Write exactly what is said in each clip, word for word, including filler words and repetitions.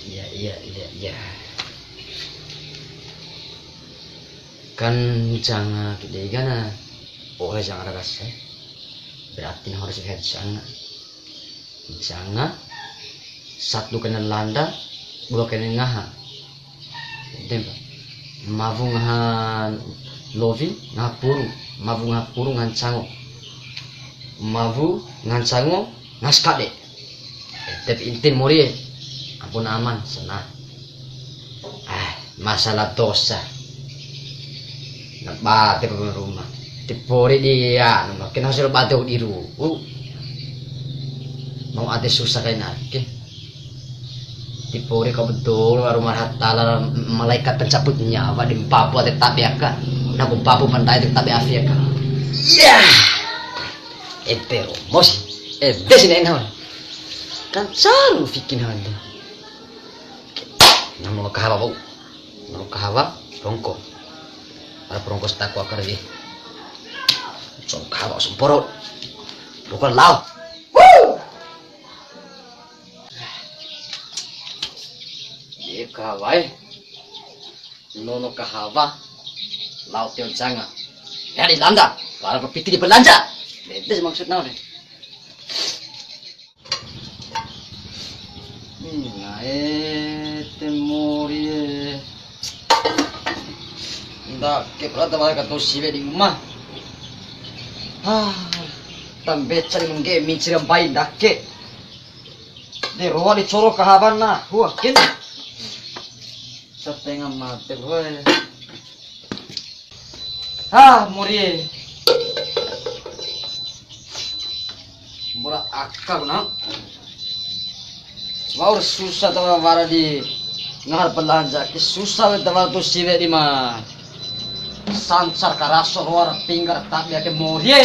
Iya, iya, iya, iya. Kan janga ke dei kan, oh, janga rasa. Berarti na harus lihat janga. Janga, satu kena landa, dua kena ngaha. Ede pa. Mawu ngaha lowi, ngaha puru. Mawu ngaha puru, ngaha ncango. Mawu ngaha ncango, ngaha sakade. Ede pa inti mori e. Ampun aman, senang. Ah, masalah dosa. Na bade pa ruma. Ti pori di anu, kena hasil bade di ru'u. Mau ade susah kain ake. Ti pori kau betul, ruma Allah Ta'ala, malaikat pencabut nyawa di mpapu ade tabe aka. Na ku mpapu pandai ade tabe afi aka. Iya. Ede romos. Ede sini enak. Kan saru fikin hande. Namu lo kahawa, bau. Namu lo kahawa, rongko. Ara rongko sataku akar di. Song kahawa, song poro. Bukan lao. Wuh! Iya kahawa, eh. Nono kahawa. Lao tio janga. Ya di landa. Para pepiti di belanja. Beda sih maksudnya, deh. Ina e, te mori e. Ndake pala ta wara ka dou siwe di uma. Ah, tambeca di mengge mincir mbai ndake. De roa di coro kahawa na, hua kin. Setengah mate, hoe. Ha, mori e. Mbora aka ku na. Wa'ur susah ta wara di ngaha ra balanja ke, susah wea ta wara dou siwe di ma sancar karaso roa ra pingga ra tabe ake mori e.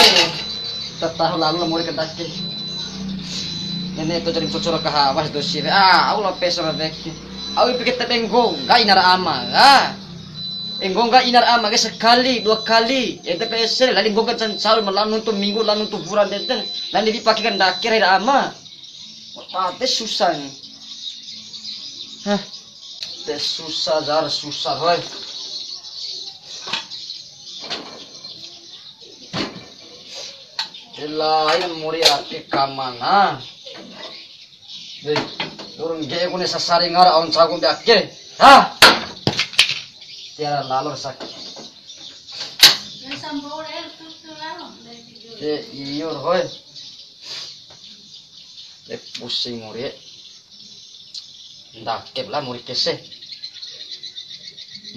Ta taho lalo la mori ke ndake. Nene to jadi cocoro kahawa si dou siwe. Ah, au lao peso ra weki. Au ipi ke tabe nggo, nggahi ina ra ama. Ah. Nggo nggahi ina ra ama ke sakali, dua kali. Ede pa ese, lali nggo ka cancau, ma lao nuntu minggu, lao nuntu wura ndede. Lali di pake ka ndake ra ama. Made susah ni. Hah. De susah, jar susah, hoe. De lain mori ake kamana. Weh, doro ngge'e kone sasari ngara aun sagu be ake. Ha! Tiwara lalo saki. De iyo, hoe. De pusing mori e. Ndake bela mori kese.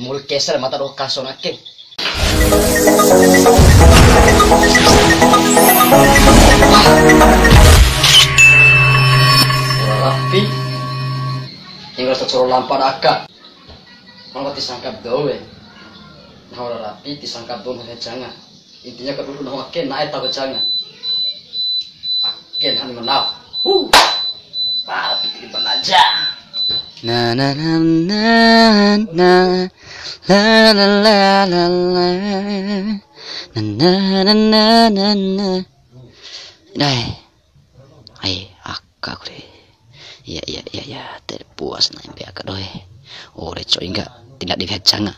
Mori kese mata doho kaso nake. Ora rapi. Tinggal sacoro lampa daka. Mangga ti sangkap dou e. Nahu ora rapi, ti sangkap dou nahu janga. Intinya kadudu nahu ake na'e taho janga. Ake nahu ni menau. Huh. Pala piti di banaja. Na, na, na, na, na. La, la, la, la, la. Na, na, na, na, na, na. Dai. Ai, aka ku re. Iya, iya, iya, iya. Tere puas na embe aka doe. Ore co'i ngga, ti ndadi weha janga.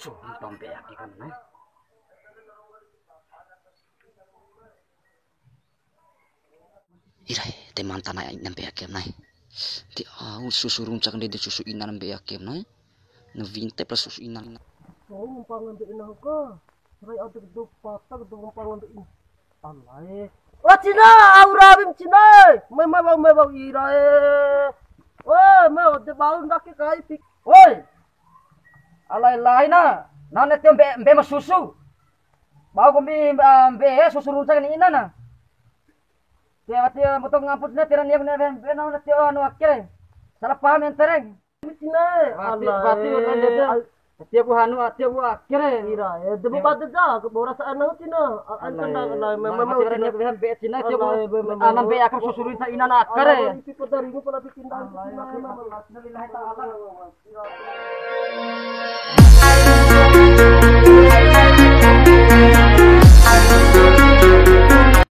Cuma tompe ake kan, nai. Irae, te manta na'e ina mbe'a ke na'e. Ti au susu runca ndede susu ina mbe'a ke na'e. Na winte plus susu ina. Kau ngumpang ngambil ina ka. Rai adek do patak do ngumpang ngambil ina. Alae. Wah, Cina, au rawim Cina. Mai, mai, bau, mai, bau, irae. Woi, mai, ode bau ndake kai pik. Woi. Alai laina. Nane tio mbe, mbe ma susu. Bau kombi, ah, mbe susu runca ni ina na. Tio, tio, mboto ngampus ne, tira nia ne, ne, ne, ne, tio, anu, ake. Salah paham, entereng. Cina, wati, alai, wati, wati, wati. Tio ku hanu, tio ku ake re. Ira, eh, demu bade ja, ke boras ana Cina. An, alai, kendang, alai, memang, mati orang Cina. Nia bilang be Cina, tio ku, alai, memang. Anam be akar susu runca ina na ake re. Alai, itu pedar ini pula bikin dan Cina, memang. Alai, alhamdulillah ta'ala.